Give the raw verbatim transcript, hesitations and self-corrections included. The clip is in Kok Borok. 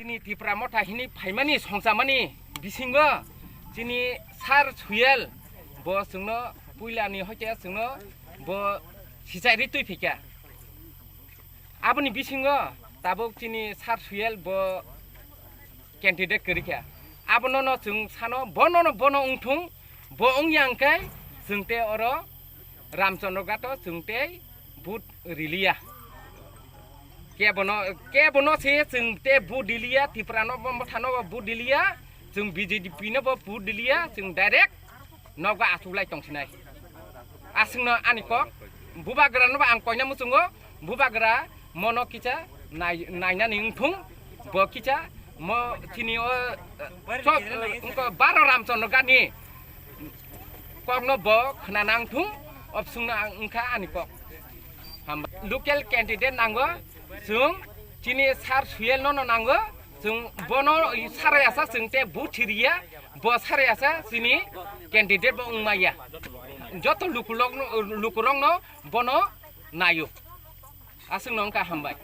Chini Tipra Motha hini phaimani songchamani bisingo chini Sir Suyel bo chwngno puilani hoite chwngno bo sichairi twi phikha. Aboni bisingo tabuk chini Sir Suyel bo candidate kwrwi kha. Abono no chwng sano, bono no bono wngthung, bo wngya hwnkhe chwng te oro Ramchandra Ghato chwng tei vote riliya. Kebono, kebono se chwng te vote diliya, Tipra no bo Motha no bo vote diliya, chwng B J P no bo vote diliya, chwng direct nogo achuklai tongsinai. Aswkno ani kok, bubagra no bo ang koina muchungo, bubagra mono kisa nai-, nainani wngthung, bo kisa mo chini o, eh, chok, eh, wngkha baro Ramchandra Ghat ni kokno bo khna nangthung, opswngno ang wngkha ani kok. Hambai. Local candidate nango, chwng chini Sir Suyel no no nango, chwng bono sarayasa chwng te vote thiriya, bo sarayasa chini candidate bo wngmaya. Joto lukulok no, lukurok no bono nayo. Aswkno wngkha hambai.